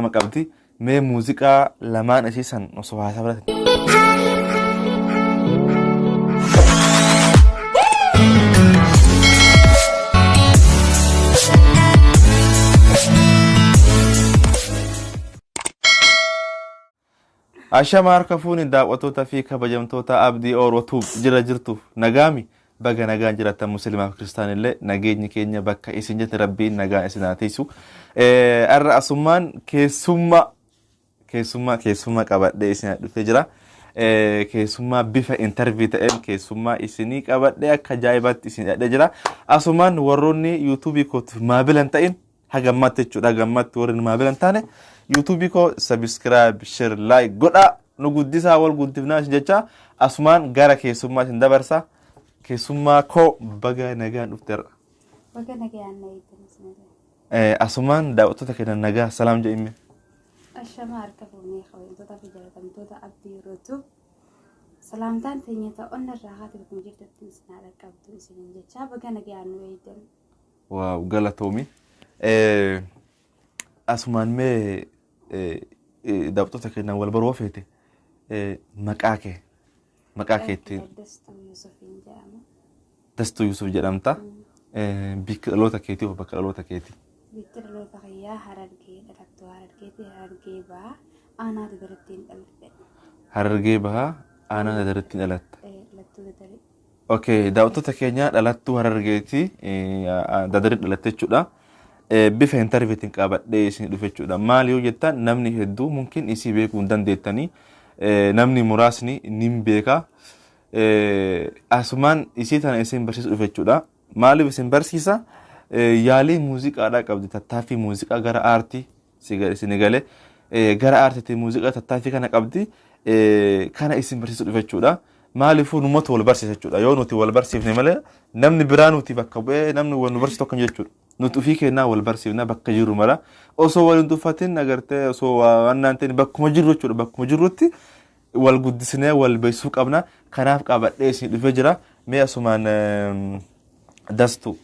Lama qabdi. Mee muuziqaa lamaan ishii san osoo haasaa biratti. Ashama harka fuuni daawwattoota fi kabajamtoota Abdii Oro Tube, jira jirtu? Nagaami? Baga nagaan jiraattan. Musliimaaf kiristaan illee nageenyi keenya bakka isin jirti Rabbiin nagaan isin haa tiisu. Har'a asummaan keessummaa keessummaa keessummaa qabadhee isin dhufee jira. Keessummaa bifa interview ta'een keessummaa isinii qabadhee akka ajaa'ibaatti isin dhadhee jira. Asumaan warroonni yuutuubii kootiif maamila hin ta'in haga ammaatti jechuudha, haga ammaatti warri maamila hin taane yuutuubii koo subscribe, share, like godhaa, nu guddisaa, wal guddifnaa isin jecha asumaan gara keessummaa isin dabarsa. Keessummaa koo, baga nagaan dhufteerra. Baga nagaan na eegdan isinillee. Asumaan daawwattoota keenya nagaa salaam jedhime. Ashama harka fuunee, kabajamtoota fi jaalatamtoota Abdii Yerootu. Salaamtaan teenya ta'onna irraa haati bakkuma jirtutti isin haadha qabdu isiniin jecha baga nagaan nu eegdan. Wow, galatoomi. Asumaan mee daawwattoota keenya wal baruu feete, maqaa keettiin. Dastuu Yuusufiin jedhama. Dastuu Yusuf jedhamta. Bikka dhaloota keetii fi bakka dhaloota keetii? Bikki dhaloota kiyyaa Harargee, dhalattuu Harargeeti. Harargee Bahaa, aanaa Dadarittiin dhaladhe. Harargee Bahaa, aanaa Dadarittiin dhalatta. Dhalattuu Dadarii. Okay, daawwattoota keenya, dhalattuu Harargeeti, Dadarii dhalatte jechuudha. Bifa interviewtiin qabadhee isin dhufe jechuudha. Maal yoo jettan, namni hedduu mungkin isii beekuu hin dandeettanii, namni muraasni ni beeka. Asumaan isii tana isin barsiisu dhufe jechuudha. Maaliif isin barsiisa? Yaalii muuziqaadhaa qabdi, tattaaffii muuziqaa gara aartii isin galee gara aartiitti muuziqaa tattaaffii kana qabdi, kana isin barsiisu dhufe jechuudha. Maaliifuu numatu wal barsiisa jechuudha. Yoo nuti wal barsiifne malee namni biraa nuti bakka bu'ee namni wal nu barsiisu tokko hin jechuudha. Nuti ofii keenyaa wal barsiifna bakka jirru mara. Osoo wal hin tuffatin, agartee, osoo waan naan ta'in bakkuma jirru jechuudha. Bakkuma jirrutti wal guddisnee wal beeksisuu qabna. Kanaaf qabadhee isin dhufee jira. Mee asumaan, Dastu,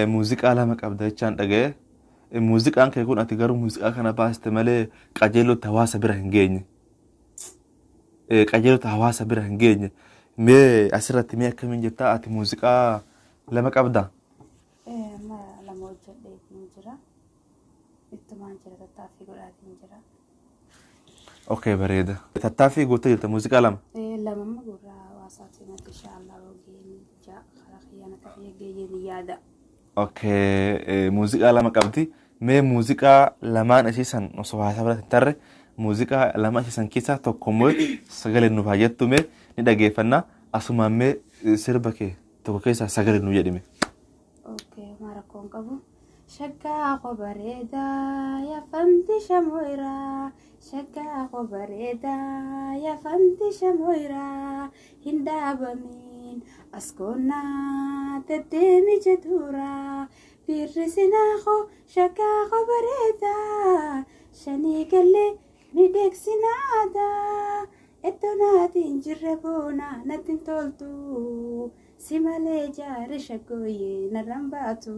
muuziqaa lama qabda jechaan dhaga'e. Muuziqaan kee kun ati garuu muuziqaa kana baaste malee qajeellotti hawaasa bira hin geenye. Qajeelota hawaasa bira hin geenye. Mee asirratti mee akkamiin jettaa, ati muuziqaa lama qabdaa? Amma lama hojjedheetiin jira. Ittumaan jira, tattaaffii godhaatiin jira. Okay, bareeda. Tattaaffii gootee jirta muuziqaa lama. Lama amma gurra hawaasaatiin ati inshaallah ogeeyyiin ja'a karaa kiyyaana kiyya geeyyeen yaada. Okay, muuziqaa lama qabdi. Mee muuziqaa lamaan ishii san osoo haasaa biratti hin tarre, muuziqaa lama ishii san keessaa tokko immoo sagalee nuuf haa jettu, mee ni dhageeffanna. Asumaan mee sirba kee tokko keessaa sagalee nu jedhime. Okay, homaa rakkoon qabu. Shaggaa koo bareedaa yafanti shamoyraa, shaggaa koo bareedaa yafanti shamoyraa, hin dhaabamiin as koonnaa deddeemi jedhuuraa, birrisinaa koo shaggaa koo bareedaa shanii gallee miidhagsinaadaa, iddoo naatiin jirre boona natti hin toltu, si malee jaarri shaggooyyee narraan baatu.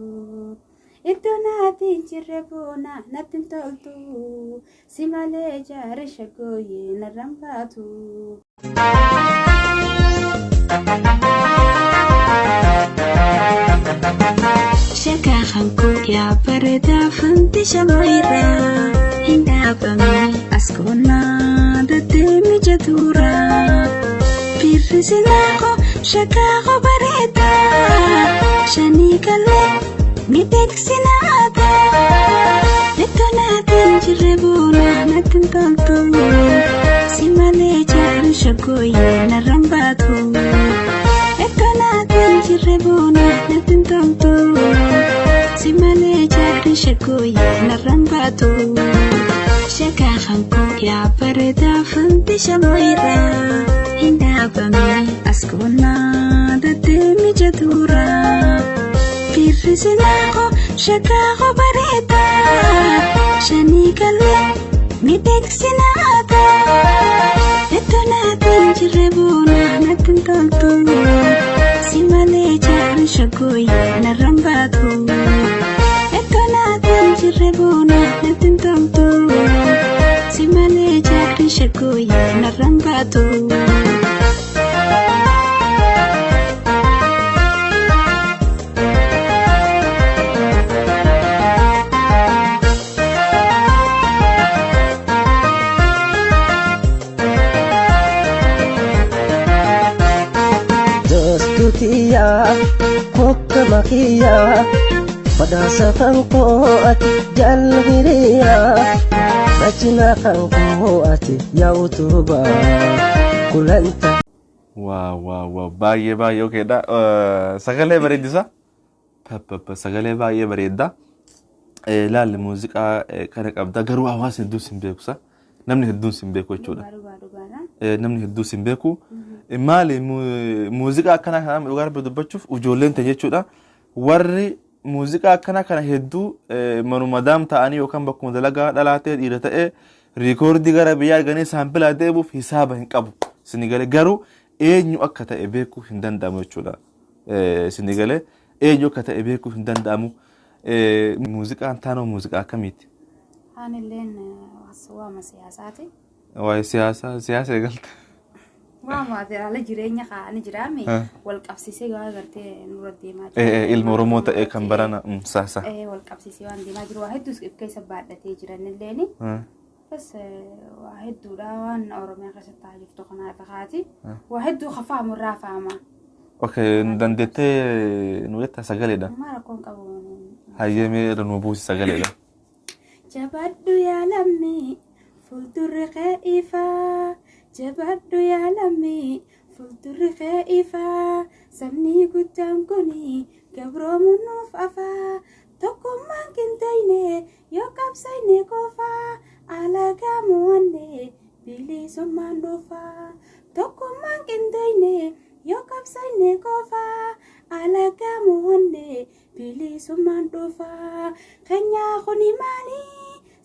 Iddoo naatiin jirre boona natti hin toltu, si malee jaarri shaggooyyee narraan baatu. Shakaa hankoo yaa bareedaa fanti shamarraa, hin dhaabamne as koonnaa deddeemi jedhuura. Firrisinaa koo shakaa koo bareedaa shanii galee miidhagsinaadaa. Iddoo naatiin jirre boona natti hin toltu, si malee jaarri shaggooyyee narraan baatu. Iddoo naatiin jirre boona natti hin toltu, si malee jaarri shaggooyyee narraan baatu. Shakaa hankoo yaa bareedaa fanti shamarraa, hin dhaabamne as koonnaa deddeemi jedhuura. Firrisinaa koo shakaa koo bareedaa shanii galee miidhagsinaadaa. Iddoo naatiin jirre boona natti hin toltu, si malee jaarri shaggooyyee narraan baatu. Iddoo naatiin jirre. jirre boona natti hin toltu. Si malee jaarri shaggooyyee narraan baatu. Doostutiyyaa kokka makiyyaa badhaasa kan koo ati jaallu hiriyaa rajina kan koo ati yaa utubaa kulanta. Waaw waaw waaw, baay'ee baay'ee okeedha. Sagalee bareeddisa. Pappappa, sagalee baay'ee bareedda. Laalli muuziqaa kana qabda, garuu hawaasni hedduun sin beeku sa. Namni hedduun sin beeku jechuudha. Dhugaa, dhugaa, dhugaadha. Namni hedduu sin beeku. Maali muuziqaa akkanaa kana dhugaa Rabbi dubbachuuf ijoolleen ta'e jechuudha. Warri muuziqaa akkanaa kana hedduu manuma daam ta'anii yookaan bakkuma dalagaa dhalaa ta'e dhiira ta'e riikoordii gara biyyaa arganii saampilaa deebuuf hisaaba hin qabu. Sini galee, garuu eenyu akka ta'e beekuu hin danda'amu jechuudha. Sini galee, eenyu akka ta'e beekuu hin danda'amu. Muuziqaan taanoo muuziqaa akkamiiti? Haanilleen waama siyaasaati. Waa'ee siyaasaa siyaasa eegalte. Waama haala jireenya kaa'anii jiraame wal qabsiisee waa gartee nurra deemaa Ilma Oromoo ta'e kan barana saasa. Wal qabsiisee waan deemaa jiru waa hedduus of keessa baadhatee jiranilleeni. Bas waa hedduudha, waan Oromiyaa keessatti ta'aa jirtu kanaaf kaati. Waa hedduu kafaamu irraa faama. Okay, dandeettee nu jetta sagaleedha. Maa rakkoon qabu. Hayyee, mee irra nu buusi sagaleedha. Jabadhu yaa lammii, fuuldurri kee ifaa. Jabadhu yaa lammii, fuuldurri kee ifaa. Sabni guddaan kuni gabroomuun nuuf afaa. Tokkummaan qinxayne yoo qabsayne qofaa. Alagaa mo'anne bilisummaan dhufaa. Tokkummaan qinxayne yoo qabsayne qofaa. Alagaa mo'anne bilisummaan dhufaa. Keenyaa kuni maali?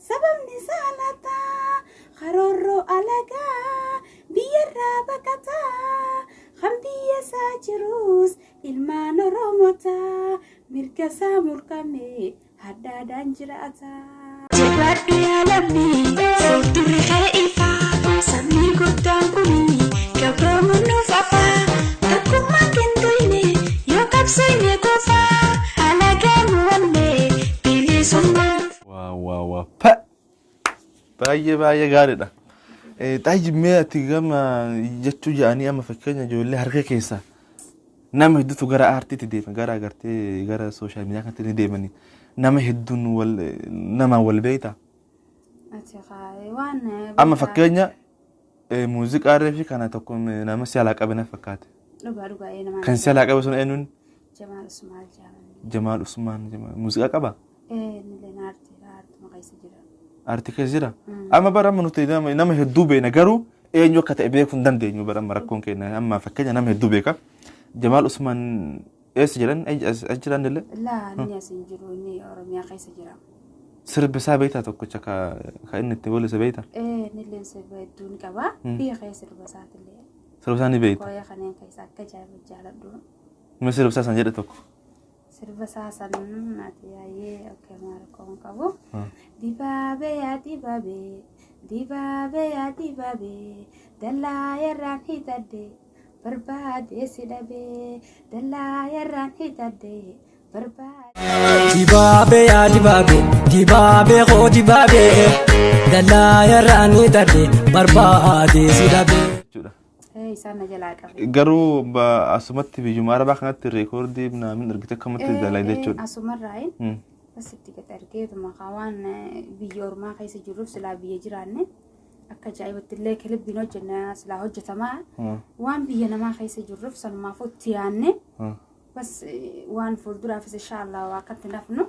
Sababni saalataa karoorroo alagaa biyyarraa baqataa, kan biyya isaa jirus ilmaan Oromotaa mirga isaa mulqame haddaadhaan jiraata. Jabaadhu yaa lammii, fuuldurri kee ifaa. Sabni guddaan kuni gabroomuun nuuf afaa. Tokkummaan qinxoyne yoo qabsoyne qofaa. Alagaa mo'anne bilisummaan. Waaw waaw waaw, pa baay'ee baay'ee gaariidha. Xaayyi, mee ati gama jechuu jedhanii, amma fakkeenya ijoollee harka keessa nama hedduutu gara aartiitti deema, gara agartee gara social media kanatti ni deemanii, nama hedduun wal namaan wal beektaa. Ati waan Amma fakkeenya muuziqaa fi kana tokko nama si alaa qabe na fakkaate. Dhugaa, dhugaa, namaa. Kan si alaa qabe sun eenyuun? Jamaal Usmaal jedhama. Jamaal Usmaan muuziqaa qaba? Innillee aartuma keessa jira. Aartii keessa jira. Amma bara amma nuti nama hedduu beekna, garuu eenyu akka ta'e beekuu hin dandeenyu bara amma rakkoon keenya. Amma fakkeenya nama hedduu beeka. Jamaal Usmaan eessa jiran? As jiran illee? Laa, inni as hin jiru, inni Oromiyaa keessa jira. Sirbi isaa beektaa, tokkicha ka inni itti weellise beektaa? Innillee sirba hedduu ni qaba. Biyya keessa sirba isaatillee. Sirba isaa ni beekta? Qoyee kanneen keessa akka ajaa'iba jaaladhu. Mee sirba isaa san jedhe tokko. Sirba isaa san ati yaa'ee akka maal rakkoon qabu. Dibaabee yaa dibaabee, dibaabee yaa dibaabee, dallaa yarraan hidhadhe barbaadee si dhabee, dallaa yarraan hidhadhe barbaadee. Dibaabee yaa dibaabee, dibaabee koo dibaabee, dallaa yarraan hidhadhe barbaadee si dhabee. Jechuudha. Isaan na jalaa qabe. Garuu asumatti biyyuma Arabaa kanatti reekoordii naamin argite akkamatti dalagde jechuudha. Asumarraayin asitti gad argeetuma waan biyya ormaa keessa jirruuf, silaa biyya jiraanne akka ajaa'ibatti illee kilibbiin hojjenna silaa hojjetamaa, waan biyya namaa keessa jirruuf sanumaaf itti yaanne, bas waan fuulduraafis inshaallah waa akkatti nafnu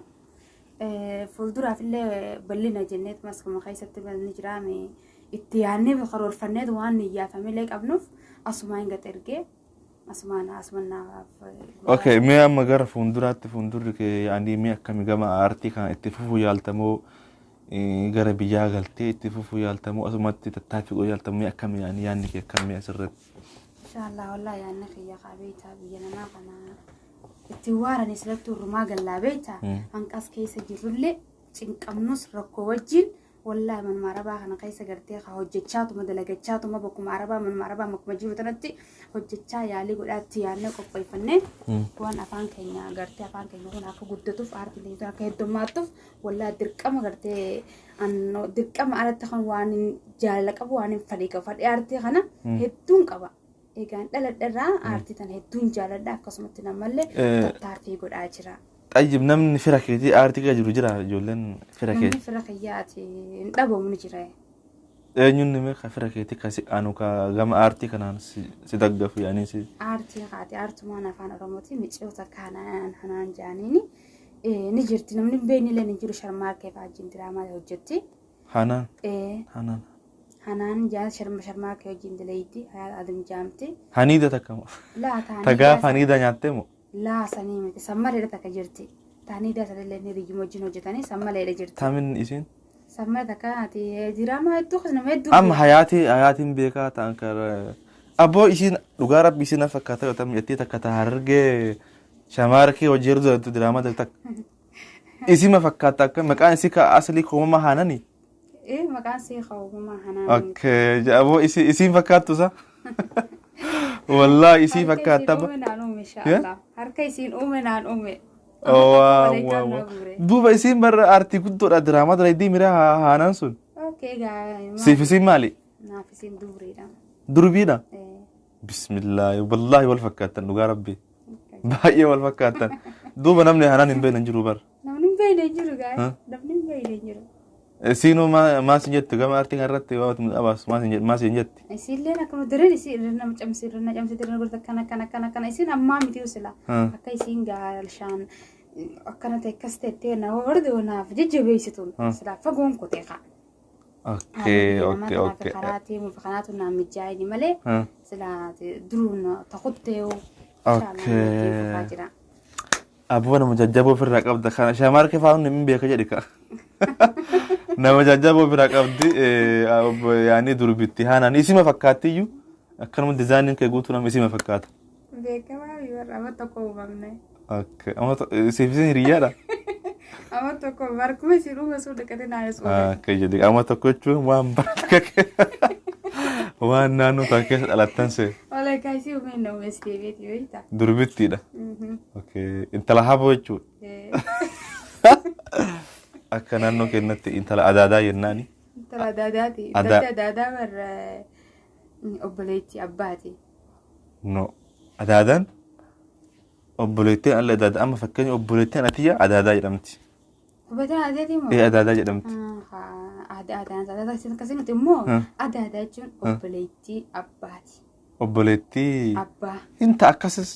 fuulduraaf illee bal'ina jenneet maskuma keessatti ni jiraame itti yaannee karoorfanneet waan niyyaafamillee qabnuuf asumaan gad ergee asumaan asumaan. Okay, mee amma gara fuulduraatti fuuldurri kee yaanii mee akkami, gama aartii kana itti fufuu yaaltamoo, gara biyyaa galtee itti fufuu yaaltamoo, asumatti tattaaffii godhuu yaaltamoo, mee akkami yaanii yaanni kee akkamii asirratti? Inshaallah, wallahi yaanni kiyya qabeeytaa biyya namaa kana ittiin waaranii silatti urrumaa gallaa beeytaa hanqas keessa jirrullee. Cinqamnus rakkoo wajjin wallaahi manuma arabaa kana keessa gartee haa hojjechaatuma dalagachaatuma bakkuma arabaa manuma arabaa bakkuma jiru tanatti hojjechaa yaalii godhaatti yaadnee qopheeffannee waan afaan keenya gartee afaan keenya kun akka guddatuuf aartiin keenya kun akka heddummaattuuf wallaahi dirqama gartee dirqama alatti kan waan hin jaalala qabu waan hin fedhii qabu fedhii aartii kana hedduun qaba. Egaan dhaladharraa aartii tana hedduun jaaladha akkasumatti namallee tattaaffii godhaa jira. Xayyib namni fira keetii aartii keessa jiru jira ijoolleen fira Namni keetii. fira kiyyaati hin dhabamu ni jira. Eenyuun namni ka fira keetii kasi anu ka gama aartii kanaan si daggafu yaanii si. Aartii haati aartumaan afaan Oromooti micoota kanaan hanaan jaaniini ni jirti namni hin beekne illee ni jiru sharmaarkee fa'aa wajjin diraamaa hojjetti. Hanaan. Hanaan. Hanaan jaan sharmaarkee wajjin dileeyti hayaat adum jaamti. Haniida takka moo? Laa taanii. Tagaaf haniida nyaattee moo? Laa sanii miti sammaleedha takka jirti. Taanii sanillee ni riyyuma wajjin hojjetanii sammaleedha jirti. Tamin isiin? Sammale takka ati diraamaa hedduu nama hedduu. Amma hayaatii hayaatiin beekaa ta'an kara. Abboo isiin dhugaa rabbi isiin na fakkaata yoo ta'u jettee takka ta harargee shamaarkee hojii hedduu dalagdu diraamaa dalagdu takka. Isima fakkaata akka maqaan isii ka aslii koomama haanani. Maqaan isii koomama haanani. Okay, aboo isiin fakkaattu sa? Wallaahi isii fakkaata. Harka isiin uume naan uume inshaallah. Harka isiin uume naan uume. Waa. Duuba isiin barra aartii guddoodha diraamaa dalagdii mira haanaan sun. Okay gaa. Siif isiin maali? Naaf isiin dubriidha. Durbiidha? Bismillaahi wallaahi wal fakkaattan dhugaa rabbi. Baay'ee wal fakkaattan. Duuba namni haanaan hin beekne hin jiru bara. Namni hin beekne hin jiru gaa. Namni hin beekne hin jiru. Siinuu maa sin jettu gama aartii kanarratti waa abaasu maa sin jetti. Isiilleen akkuma dareen isii irra nama camsee irra na camsee irra gorta akkana akkana akkana akkana isiin ammaa miti usila. Akka isiin gaalshaan akkana ta'e akkas ta'e na warri naaf jajjabeessituun silaa fagoon kutee kaa. Okay okay okay. Karaa deemuuf kanaatu naa mijaa'ini malee silaa duruun takuttee Okay. Abboo nama jajjaboo ofirraa qabda kana shamarke fa'aa hin beeka jedhi ka. Nama jajjaboo ofirraa qabdi yaani durbitti haanaan isima fakkaattiyyuu akkanuma dizaayiniin kee guutuu nama isima fakkaata. Beekamaa warra amma tokko uumamne. Okay. Amma siif isin hiriyyaadha. Amma tokko barkuma isin uume sun dhiqatee naanis uume. Akka jedhi amma tokko jechuun waan bara waan naannoo tokko keessa dhalattan see. Olee kaasii uume na uume siiteebeeti beektaa. Durbittiidha. Okay. Intala haboo jechuudha. Akka naannoo keenyatti intala adaadaa jennaani. Intala adaadaati. Intalli adaadaa warra obboleettii abbaati. No. Adaadaan obboleettiin alla adaadaa amma fakkeenya obboleettiin atiyya adaadaa jedhamti. Obboleettiin adaadaati moo? Ee adaadaa jedhamti. Adaadaan adaadaa akkasumatti immoo adaadaa jechuun obboleettii abbaati. Obboleettii. Abbaa. Inta akkasis.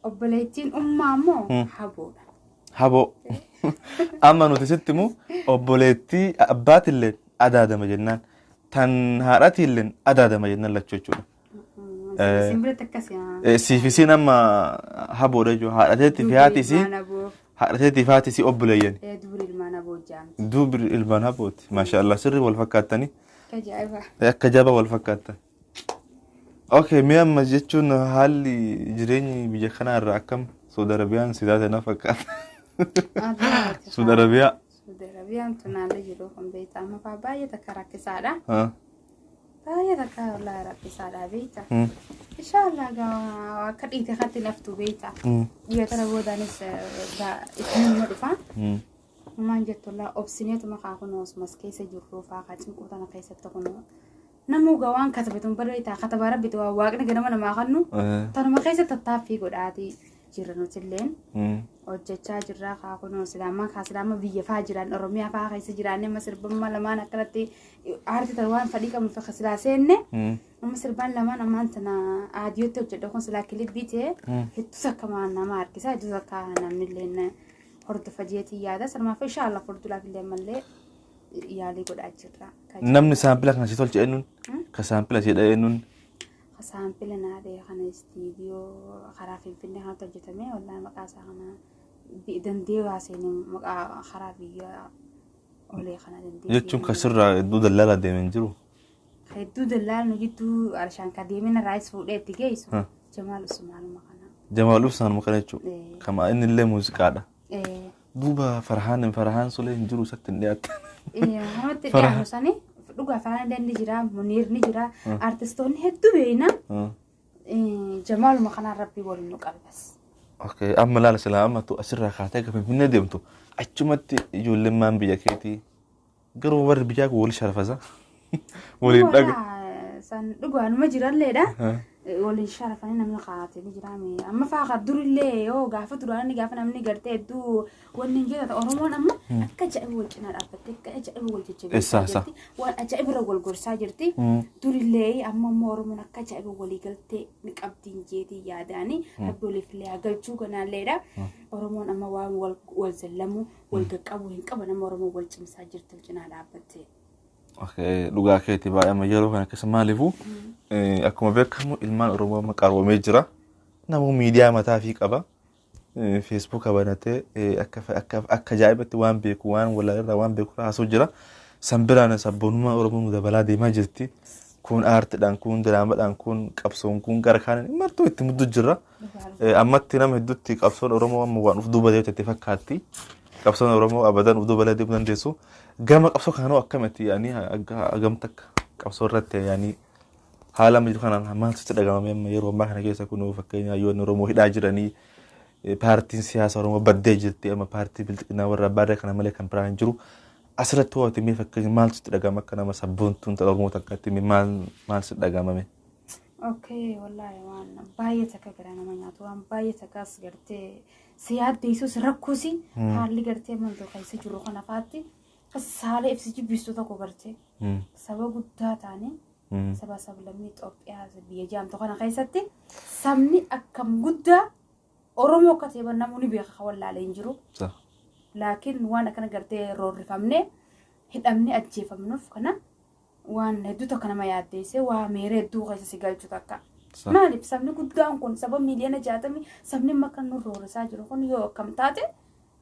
Obboleettiin ummaa immoo haboodha. Haboo. Amma nuti sitti immoo obboleettii abbaatillee adaadama jennaan. Tan haadhatiillee adaadama jennaan lachuu jechuudha. Isin biratti akkasi. Siif isiin amma haboodha jechuudha. Haadhateetti fi haati isii haadhateetti fi haati isii obboleeyyan. Dubri ilmaan haboo jaamti. Dubri ilmaan habooti. Maashaallah sirrii wal fakkaattanii. Ajaa'iba. Akka jaba wal fakkaattan. Okay, mee amma jechuun haalli jireenyi biyya kanaa irraa akkam Saudi Arabiyaan si taate na fakkaata. Saudi Arabiyaa. Saudi Arabiyaan tunaallee jiru kun beektaa amma fa'aa baay'ee takka rakkisaadha. Baay'ee takka wallaahi rakkisaadha beektaa. Inshaallah gaa akka dhiite katti naftu beektaa. Dhiyoo tana boodaanis itti nima dhufa. Maal jettu laa obsineetuma kaa kun osumas keessa jirru fa'aa kaa cinquu tana keessatti kun namuu gaa waan katabetu barreetaa katabaa rabbitu waa waaqni ganama namaa kennu tanuma keessa tattaaffii godhaatii jirra nutilleen hojjechaa jirra kaa kunoo silaamaa kaa silaama biyya faa jiran Oromiyaa faa keessa jiraanne amma sirbamma lamaan akkanatti aartii tan waan fadhii qabnu fakka silaa seenne amma sirbaan lamaan ammaan tana aadiyootti hojjedha kun silaa kilibbii ta'e hedduu takka nama harkisa hedduu takka namni illeen hordofa jeetii yaada sanumaaf inshaallah fuulduraaf illee ammallee yaalii godhaa jirra. Namni saampila kana si tolche eenyuun? Ka saampila si dha'e eenyuun? Saampila naadhee kana istiidiyoo karaa Finfinnee kanatti hojjetame wallaahi maqaa isaa kana dandee baaseen maqaa karaa biyya olee kana dandee. Jechuun kasirraa hedduu dallaalaa deemee hin jiru. Hedduu dallaala nu jidduu arshaan ka deemee raayis fuudhee itti geessu. Jamaal Usmaanuma kana. Jamaal Usmaanuma kana jechuudha. Kama inni illee muuziqaadha. Duuba Farhaan Sulee hin jiru isatti hin dhiyaatan. Namatti dhiyaatu sani dhugaa Farhaan illee ni jira, Muniir ni jira, artistoonni hedduu beeyna. Jamaaluma kanaan rabbii waliin nu qabe bas. Okay, amma laala silaa amma tu asirraa kaatee akka Finfinnee deemtu achumatti ijoolleen maan biyya keetii garuu warri biyyaa kun wal sharafasa. Waliin dhaga. San dhugaanuma jiralleedha. Waliin sharafanii namni kaa'atee ni jira. Amma fa'aa kan durillee yoo gaafa duraanii gaafa namni gartee hedduu wanni hin jedhata Oromoon amma akka ajaa'iba wal cinaa dhaabbattee akka ajaa'iba wal jajjabeessaa jirti. Waan ajaa'iba irra wal gorsaa jirti. Durillee amma immoo Oromoon akka ajaa'iba walii galtee ni qabdiin jeetii yaadaanii rabbi waliif illee haa galchuu kanaalleedha. Oromoon amma waan wal zallamu wal qaqqabu hin qaban amma Oromoon wal cimsaa jirti wal cinaa dhaabbattee. Okay, dhugaa keeti baay'ee amma yeroo kana keessa maaliifuu akkuma beekamu ilmaan Oromoo amma qaroomee jira. Namuu miidiyaa mataa fi qaba. Feesbuuka banatee akka ajaa'ibatti waan beeku waan walaalirraa waan beeku haasa'u jira. San biraan sabboonummaa Oromoo nu dabalaa deemaa jirti. Kun aartiidhaan, kun diraamadhaan, kun qabsoon, kun gara kaaniin martuu itti muddu jira. Ammatti nama hedduutti qabsoon Oromoo amma waan uf duuba deemte itti fakkaatti. Qabsoon Oromoo abadan uf duuba deemuu dandeessu. Gama qabsoo kanoo akkamitti yaani hagam takka qabsoo irratti yaani haala amma jiru kanaan maaltu sitti dhagahame amma yeroo ammaa kana keessa kunoo fakkeenya hayyoonni Oromoo hidhaa jiranii paartiin siyaasa Oromoo baddee jirti amma paartii bilxiginaa warra abbaa kana malee kan biraa hin jiru. Asirratti hoo ati mee fakkeenya maaltu sitti dhagahama akka nama sabboontuun intala Oromoo takkaatti mee maal maal sitti dhagahamame? Okay, wallahi waan baay'ee takka garaa nama nyaatu waan baay'ee takkas gartee si yaaddeessus rakkosi haalli gartee mantoo keessa jiru kana faatti haala ibsi jibbistu tokko gartee saba guddaa taane saba sablammii Itoophiyaa biyya jaamtu kana keessatti sabni akkam guddaa Oromoo akka ta'e namuu ni beeka kan wallaalee hin jiru. Laakiin waan akkana gartee roorrifamnee hidhamnee ajjeefamnuuf kana waan hedduu tokko nama yaaddeessee waa meeree hedduu keessa si galchu takka. Maaliif sabni guddaan kun saba miiliyoona 60 sabni amma kan nu roorrisaa jiru kun yoo akkam taate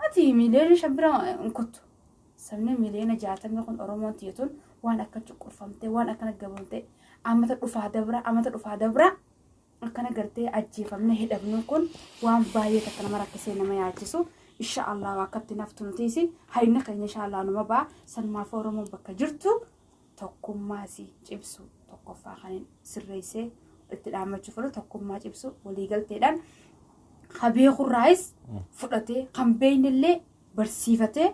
ati miiliyoona 5 bira hin kuttu. Sabni miiliyoona 60 kun Oromoon tiyyatuun waan akka cuqqurfamtee waan akkana gabamtee amata dhufaa dabra amata dhufaa dabra akkana gartee ajjeefamne hidhamnu kun waan baay'ee takka nama rakkisee nama yaachisu. Insha Allah akkatti naftu nutiisi hayni keenya insha Allah numa ba'a. Sanumaaf Oromoon bakka jirtu tokkummaa si cimsu tokkoffaa kan sirreessee itti dhaammachuu fedhu tokkummaa cimsu waliigalteedhaan ka beekurraayis fudhatee kan beeknillee barsiifatee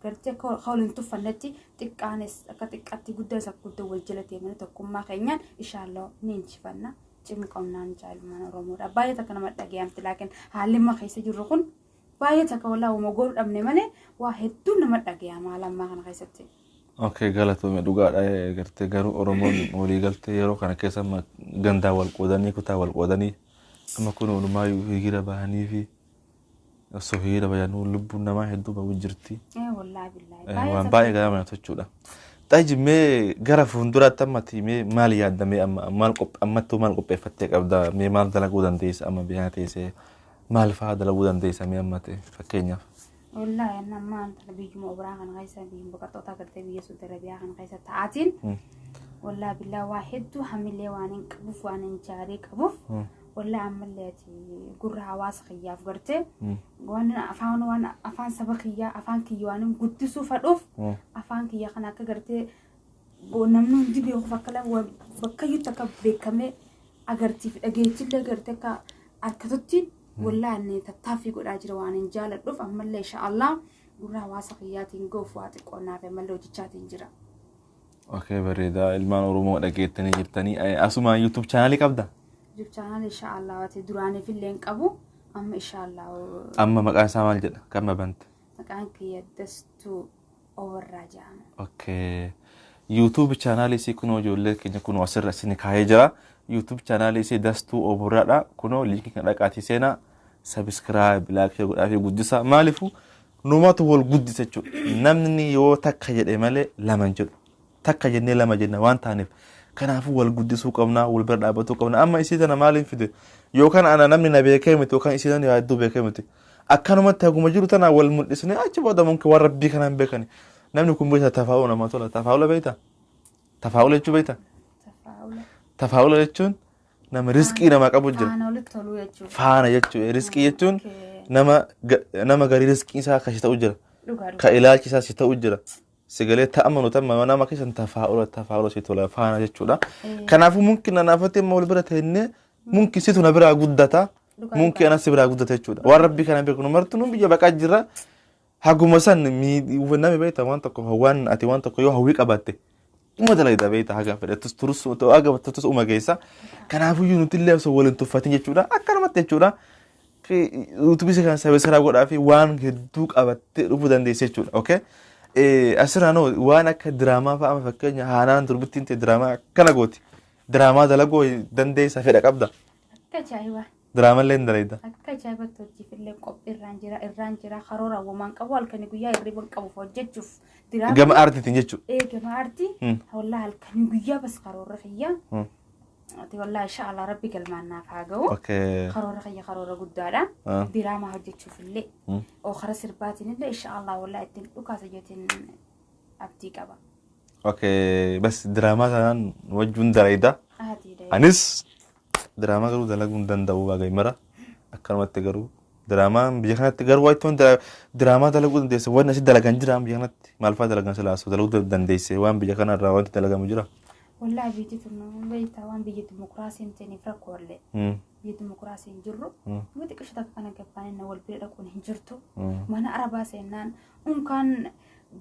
gartee akka waliin tuffannetti xiqqaanis akka xiqqaatti guddaa akka guddaa wal jala deemanii tokkummaa keenyaan inshallah ni injifanna. Cimu qabnaan jaalummaan Oromoodha. Baay'ee takka nama dhagayamti laakiin haalli amma keessa jirru kun baay'ee takka walaa uuma goonuu dhabne malee waa hedduu nama dhagayama haala ammaa kana keessatti. Okay, galatoome dhugaadha gartee garuu Oromoon waliigaltee yeroo kana keessa amma gandaa wal qoodanii kutaa wal qoodanii amma kun olumaayyuu hiriira bahanii fi osoo hiriira bayanuu lubbuun namaa hedduu bahu jirti. Wallaahi billaahi. Waan baay'ee garaa nama jechuudha. Xaji mee gara fuulduraatti ammatti mee maal yaadda mee amma maal ammattuu maal qopheeffattee qabda mee maal dalaguu dandeessa amma biyya teessee maal fa'aa dalaguu dandeessa mee amma ta'e fakkeenyaaf. Wallaahi anna ammaa intala biyyuma obiraa kana keessa biyyuma baqattoota gartee biyya Saudi Arabiyaa kana keessa ta'aatiin wallaahi billaa waa hedduu hamilee waan hin qabuuf waan hin jaarii qabuuf wallaahi ammallee ati gurra hawaasa kiyyaaf gartee waan afaan waan afaan saba kiyyaa afaan kiyya waan guddisuu fadhuuf afaan kiyya kana akka gartee namni hundi beekuuf akka bakka iyyuutti akka beekamee agartiif dhageettillee gartee akka harkatutti wallaahi inni tattaaffii godhaa jira waan hin jaaladhuuf ammallee insha Allah gurra hawaasa kiyyaatiin ga'uuf waa xiqqoo naaf ammallee hojjechaatiin jira. Okay, bareedaa ilmaan Oromoo dhageettanii jirtanii asuma YouTube chaanaalii qabda? YouTube chaanaal insha Allah ati duraaniif illee hin qabu amma insha Allah. Amma maqaan isaa maal jedha? Kan bante? Maqaan kiyya Dastuu Obarraa jedhama. Okay. YouTube chaanaalii isii kunoo ijoollee keenya kunoo asirra isin kaa'ee jira. YouTube chaanaalii isii Dastuu Obarraadha. Kunoo liinkii kana dhaqaatii seenaa subscribe like godhaa fi guddisa. Maaliifuu numatu wal guddisa jechuudha. Namni yoo takka jedhe malee lama hin jedhu. Takka jennee lama jenna waan taaneef. Kanaafuu wal guddisuu qabna, wal bira dhaabbatuu qabna. Amma isii tana maaliin fide? Yookaan ana namni na beekee miti yookaan isii tana hedduu beekee miti. Akkanumatti haguma jiru tana wal mul'isnee achi booda mumkin waan rabbii kanaan beekani. Namni kun beekta tafaa'ula nama tola. Tafaa'ula beekta? Tafaa'ula jechuu beekta? Tafaa'ula. Tafaa'ula jechuun nama riskii namaa qabu jira. Faana walitti toluu jechuudha. Faana jechuudha. Riskii jechuun Nama garii riskiin isaa akkasii ta'u jira. Dhugaa dhugaa. Ka ilaalchi isaa si ta'u jira. Sigalee ta'amanu ta'amanu nama keessan tafaa'ula tafaa'ula si tola faana jechuudha. Kanaafuu mumkin anaafatti immoo wal bira teennee mumkin situ na biraa guddata. Mumkin anas si biraa guddata jechuudha. Waan rabbii kana beeknu martu nu biyya baqaa jirra. Haguma san namni beekta waan tokko waan ati waan tokko yoo hawwii qabaatte uma dalagda beekta haga fedhattus turus haga fedhattus uma geessa. Kanaafuyyuu nuti illee osoo waliin tuffatin jechuudha. Akkanumatti jechuudha. YouTube kana subscribe godhaa fi waan hedduu qabattee dhufuu dandeessa jechuudha. Okay? Asirraa waan akka diraamaa fa'a fakkeenya haanaan durbittiin ta'e diraamaa akkana gooti. Diraamaa dalaguu dandeessa fedha qabda. Akka ajaa'ibaa. Diraamaa illee hin dalagda. Akka ajaa'ibatti hojiif illee qophii irraan jira karoora waan qabu halkanii guyyaa hirriba hin qabuuf hojjechuuf. Gama aartiitiin jechuudha. Ee gama aartii. Wallaahi halkanii guyyaa bas karoora kiyya. Ati wallaahi insha Allah rabbi galmaan naaf haa ga'u. Karoora kiyya karoora guddaadha. Diraamaa hojjechuuf illee. Oo karaa sirbaatiin illee insha Allah wallaahi ittiin dhukaasa jeetiin abdii qaba. Okay. Bas diraamaa sanaan wajjin dalagda. Ati Anis diraamaa garuu dalaguu hin danda'u waaqayyo mara. Akkanumatti garuu diraamaan biyya kanatti garuu waayitoon diraamaa dalaguu dandeesse wanni asi dalagan jira biyya kanatti maal fa'aa dalagan silaasu dalaguu dandeesse waan biyya kanarraa wanti dalagamu jira. Wallaahi biyyi tun beektaa waan biyya dimokiraasii hin ta'iniif rakkoolee. Biyya dimokiraasii hin jirru. Nama xiqqisho takka kana gabbaan inni wal bira dhaquun hin jirtu. Mana arabaa seennaan unkaan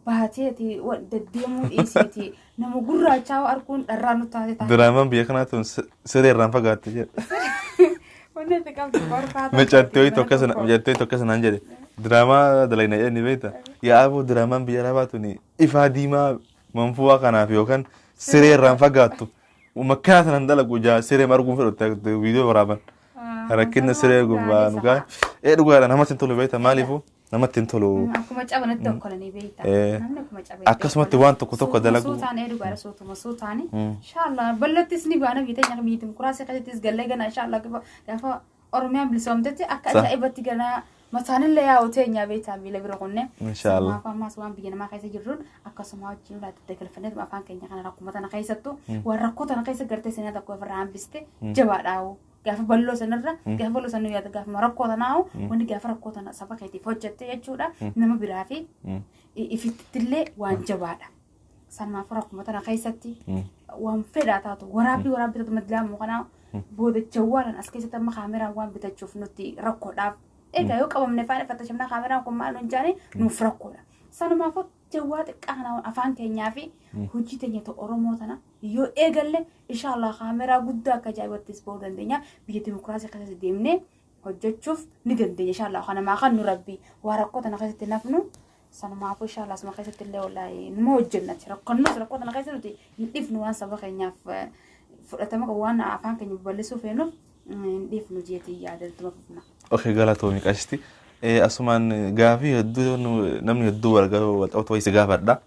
baateeti deddeemuu dhiisiiti nama gurraachaa arguun dharraa nu taate taate. Diraamaan biyya kanaa tun siree irraan fagaatte jedha. Wanni itti qabdu qorfaa. Micattee tokko sanaan jedhe diraamaa dalagna jedhani beekta. Yaa aboo diraamaan biyya arabaa tun ifaa diimaa manfuu'aa kanaaf yookaan siree irraan fagaattu. Makkanaa sanan dalagu jaa siree arguun fedhu viidiyoo waraaban. Rakkina siree gubbaa nu gaa. Ee dhugaadha namatti hin tolu beekta maaliifuu namatti hin tolu. Akkuma cabanatti okkolanii beekta. Namni akkuma cabanatti. Akkasumatti waan tokko tokko dalagu. Suutaan ee dhugaadha suutuma suutaani. Inshallah bal'attis ni baana biyya teenya biyya dimokiraasii keessattis gallee gana inshallah gaafa Oromiyaan bilisoomtetti akka ajaa'ibatti gana mataanillee yaa'u teenya beektaa miila bira kunne. Inshallah. Kanaaf ammas waan biyya namaa keessa jirruun akkasuma wajjin laata dagalfanneetuma afaan keenya kana rakkuma tana keessattu waan rakkoo tana keessa gartee seenaa tokko ofirraa hambiste jabaadhaawu. Gaafa balloo sanarra gaafa balloo sana yaada gaafa rakkoo tanaawu wanni gaafa rakkoo tana saba keetiif hojjette jechuudha nama biraa fi ifittillee waan jabaadha. Sanumaaf rakkuma tana keessatti waan fedhaa taatu waraabbii waraabbii taatu madilaamu kanaa booda jawwaalaan as keessatti amma kaameraan waan bitachuuf nuti rakkoodhaaf. Egaa yoo qabamne faana fattashamna kaameraan kun maal nuun jaane nuuf rakkoodha. Sanumaaf jawwaa xiqqaa kana afaan keenyaa fi hojii teenya ta'u Oromoo tana yoo eegalle inshallah kaameraa guddaa akka ajaa'ibattis ba'uu dandeenya. Biyya dimokiraasii keessatti deemnee hojjechuuf ni dandeenya inshallah kanamaa kan nu rabbi waa rakkoo tana keessatti nafnu sanumaafuu inshallah asuma keessatti illee wallaahi numa hojjennati rakkannus rakkoo tana keessa nuti hin dhiifnu waan saba keenyaaf fudhatama qabu waan afaan keenya babal'isuu feenuuf hin dhiifnu jeetii yaadatuma fufna. Okay galatoomi qashti. Asumaan gaafii hedduu namni hedduu wal qabatu wayii si gaafadha.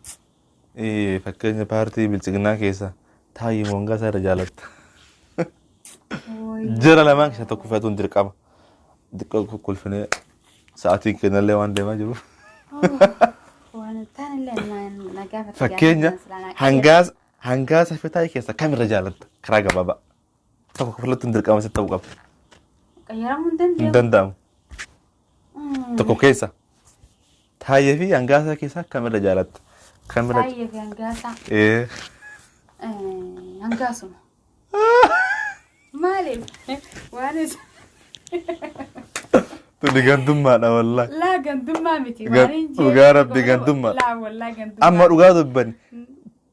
Fakkeenya paartii bilchiginaa keessa Taayyee Moongaa isaa irra jaalatta. Jara lamaan keessaa tokko fudhatuun dirqama. Xiqqoo kukkulfinee sa'aatiin kennallee waan deemaa jiruuf. Waan taanillee na gaafate. Fakkeenya hangaasa fi taayee keessa kamirra jaalatta karaa gabaabaa. Tokko filattuun dirqama sitti ta'uu qaba. Qayyaramuu hin Hin danda'amu. danda'amu. Tokko keessa. Taayyee fi hangaasa keessaa kamirra jaalatta? Kamirra. Taayyee fi hangaasaa. Ee. Hangaasuma. Maaliif? Waan isa. Tuni gandummaadha wallaahi. Laa gandummaa miti. Waan hin jee. Dhugaa rabbi gandummaa. Laa wallaahi gandummaa. Amma dhugaa dubbanni.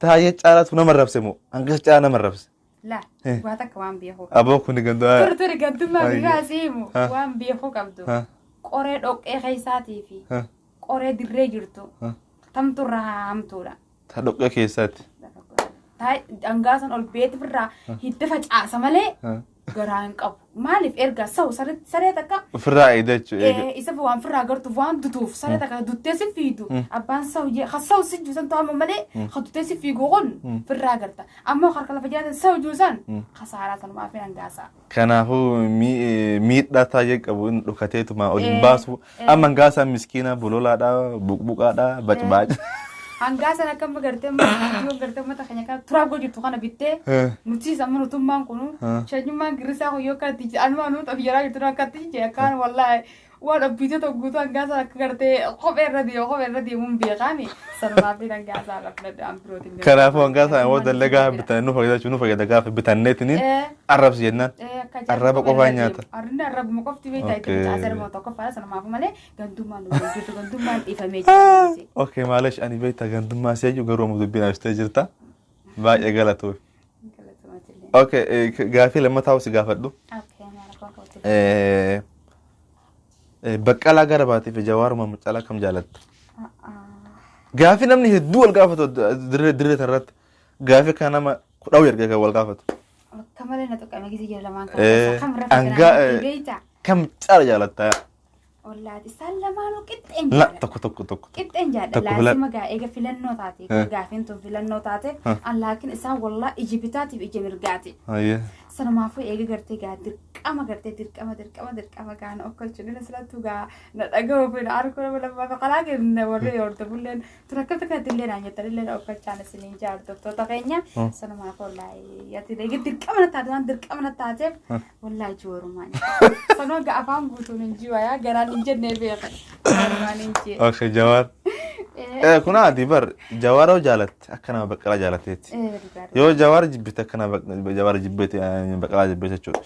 Taayyee caalaatu nama rabse moo hangaasa caalaa nama rabse? Laa waa takka waan beekuu. Aboo kuni gandummaa. Turi turi gandummaa Ayyo. biraa seemu Ha. waan beekuu qabdu. Ha. Qoree dhoqqee keessaatii fi Ha. qoree dirree jirtu Ha. tamturraa hamtuudha. Ta dhoqqee keessaati. Hangaasan ol beeti irraa hidda facaasa malee Ha. garaa hin qabu. Maaliif erga sawu saree takka Ofirraa eegda jechuudha. Isa waan firraa gartuuf waan dutuuf saree takka duttee si fiidu abbaan sawu jee ha sawu si juusan ta'ama malee ha duttee si fiigu kun firraa garta. Ammoo harka lafa jiraatan sawu juusan kasaaraa sanumaa fi hangaasaa. Kanaafuu miidhaa taayee qabu inni dhokateetuma ol hin baasu. Amma hangaasaan miskiina bololaadha, buqbuqaadha, bacbaaca. Hangaasan akkama gartee yoo gartee uummata keenya kana turaaf jirtu kana bittee nutis amma nutummaan kunu shanyummaan girrisaa kun yoo akkatti anumaa nuti of jaraa jirtu akkatti jee akkaan wallaahi Waan abbiitee tokko guutuu hangaa akka gartee kophee irra deemu kophee irra deemuun beekaami. Sanumaaf hangaa isaa irra filadhu an birootiin. Kanaafuu hangaa isaa immoo dallee gaafa bitanne nu fayyada jechuun nu fayyada gaafa bitanneetiniin arrabsi jennaan. Arraba qofaan nyaata. Arrinni arrabuma qofti beektaa itti mucaa sarma tokkoffaadha sanumaaf malee gandummaan nu jirtu gandummaan dhiifamee jira. Okay, maalish ani beektaa gandummaa si jechuun garuu amma dubbiin absitee jirta. Baay'ee galatoomi. Okay, gaafii lammataa si gaafadhu. Okay, maal abbaan qabatu. Baqqalaa Garbaatii fi Jawaar Mohaammed caalaa kam jaalatta? Gaafii namni hedduu wal gaafatu dirree dirree irratti gaafii kan nama kudhan erga kan wal gaafatu. Akka malee na tuqame gisee jira lamaan Eh, kan kam irra hangaa, filatanii beektaa? Kam caala jaalatta? Wallaati isaan lamaanuu qixxeen La jaalladha. tokko tokko tokko. Qixxeen jaalladha. Tokko filadhu. Laazima gaa eega filannoo taate Eh. gaafiin tun filannoo taate Eh. an laakiin isaan wallaa ija bitaatiif ija mirgaati. Ayyee. Sanumaafuu eega gartee gaa dirqama gartee dirqama dirqama dirqama gaa na okkolchu nina silattuu gaa na dhaga'uu fi na arguu nama lammaa fi qalaa kenna warri hordofulleen tun akkamitti kanatti illee naan jettan illee na okkolchaan isiniin jaa hordoftoota keenya. Sanumaafuu wallaahi ati eega dirqama na taate waan dirqama na taateef wallaahi joorumaan. Sanuma gaa afaan guutuun hin jiru yaa garaan hin jennee beeka. Joorumaan hin jee. Okay, Jawaar. Kun ati bar Jawaar yoo jaalatte akka nama Baqqalaa jaalateeti. Dhugaa. Yoo Jawaar jibbite akka nama Jawaar jibbeeti Baqqalaa jibbeeti jechuudha.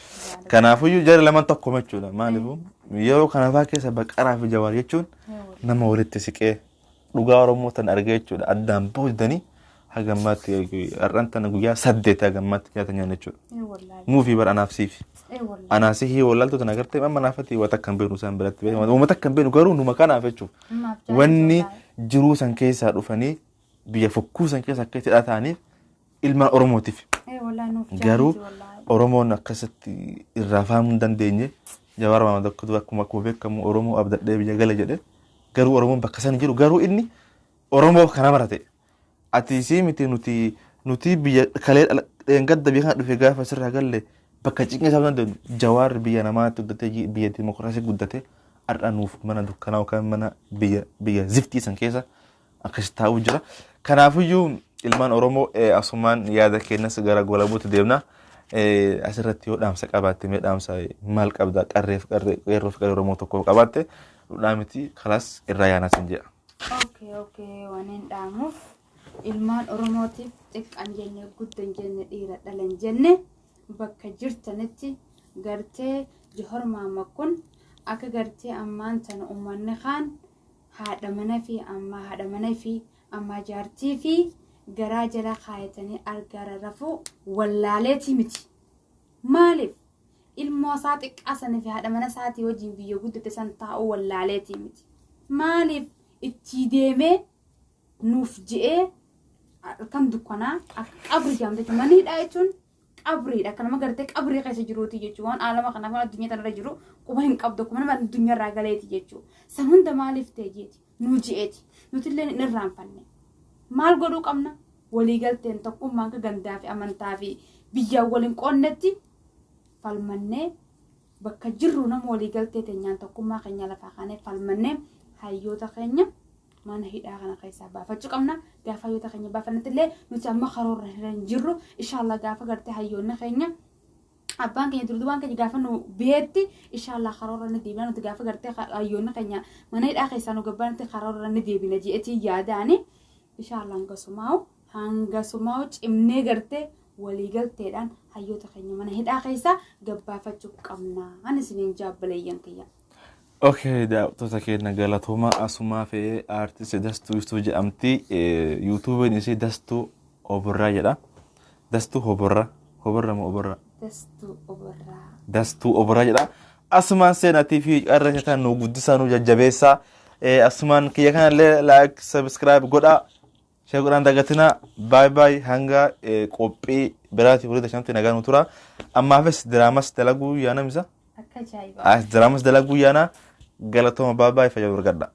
Kanaafuyyuu jarri lamaan tokko jechuudha. Maaliifuu yeroo kana fa'aa keessa Baqqalaa fi Jawaar jechuun nama walitti siqee dhugaa Oromoo tan argee jechuudha. Addaan boodanii haga ammaatti har'aan tana guyyaa 8 haga ammaatti nyaata nyaanne jechuudha. Wallaahi. Nuufi bar anaaf siifi. Wallaahi. Anaa sihii wallaaltu tana agartee amma naafati waan takka hin beeknu isaan biratti beeknu. Uummata akka hin beeknu garuu numa kanaaf jechuudha. Namaaf Wanni jaalatu jiruu san keessaa dhufanii biyya fokkuu san keessa akka itti ta'aniif ilmaan Oromootiif. wallaahi. Wallaahi nuuf Garuu jaalatu wallaahi. Oromoon akkasitti irraa fahamuu hin dandeenye. Jawaar Mohaammed akkuma akkuma akkuma beekamu Oromoo abdadhee biyya gala jedhe. Garuu Oromoon bakka san jiru garuu inni Oromoof kana barate. Ati isii miti nuti nuti biyya kalee dheengadda biyya kana dhufe gaafa sirraa galle bakka cinqii isaa dandeenyu Jawaar biyya namaatti guddatee biyya dimokiraasii guddate har'a nuuf mana dukkanaa yookaan mana biyya biyya ziftii san keessa akkas taa'uu jira. Kanaafiyyuu ilmaan Oromoo asumaan yaada keenyas gara golabuutti deemna. Asirratti yoo dhaamsa qabaatte mee dhaamsa maal qabda qarreef qarree qeerroof qarree Oromoo tokkoof qabaatte dhaamiti kalaas irraa yaanaa sin jedha. Okay, okay, waan hin dhaamuuf ilmaan Oromootiif xiqqaan jenne guddan jenne dhiira dhalan jenne bakka jirtanitti gartee Johor Maama kun akka gartee ammaan tana uummanni kaan haadha mana fi ammaa haadha mana fi ammaa jaartii fi garaa jala kaayatanii argaara rafuu wallaaleetii miti. Maaliif? Ilmoo isaa xiqqaa sanii fi haadha mana isaatii wajjin biyya guddate san taa'uu wallaaleetii miti. Maaliif itti deemee nuuf je'ee halkan dukkanaa akka qabri jedhamte jechuudha. Manni hidhaa jechuun qabriidha. Akka nama gartee qabrii keessa jiruuti jechuudha. Waan aalama kanaaf waan addunyaa tanarra jiru quba hin qabdu. Akkuma nama addunyaarraa galeeti jechuudha. San hunda maaliif ta'e jeeti? Nuu je'eeti. Nuti illee hin irraanfanne. Maal godhuu qabna? Waliigalteen tokkummaan akka gandaa fi amantaa fi biyyaan waliin qoonnetti falmannee bakka jirru nama waliigaltee teenyaan tokkummaa keenya lafaa kaanee falmannee hayyoota keenya mana hidhaa kana keessaa baafachuu qabna. Gaafa hayyoota keenya baafannetti illee nuti amma karoorra hin jirru. Inshaallah gaafa gartee hayyoonni keenya abbaan keenya durdubaan keenya gaafa nu beetti inshaallah karoorra ni deebina nuti gaafa gartee hayyoonni keenya mana hidhaa keessaa nu gabbaanitti karoorra ni deebina je'etii yaadaani. Inshaallah hangasumaa'u hangasumaa'u cimnee gartee waliigalteedhaan hayyoota keenya mana hidhaa keessaa gabbaafachuu qabna. Ani isiniin jaabbaleeyyan kiyya. Okay, daawwattoota keenya galatooma asumaa fe'ee aartist Dastuu Ibstuu jedhamti. Yuutuubiin isii Dastuu Oborraa jedha. Dastuu Oborraa. Oborraa moo Oborraa? Dastuu Oborraa. Dastuu Oborraa jedha. Asumaan seenatii fi qarree kan nu guddisaa nu jajjabeessaa. Asumaan kiyya kanallee like subscribe godhaa. Share godhaan dagatinaa. Bye bye hanga qophii biraatiif walitti shanti nagaa nu tura. Ammaafis diraamas dalaguu yaana misa. Akka ajaa'ibaa. Diraamas dalaguu yaana galatooma bye bye fayyaa argadha.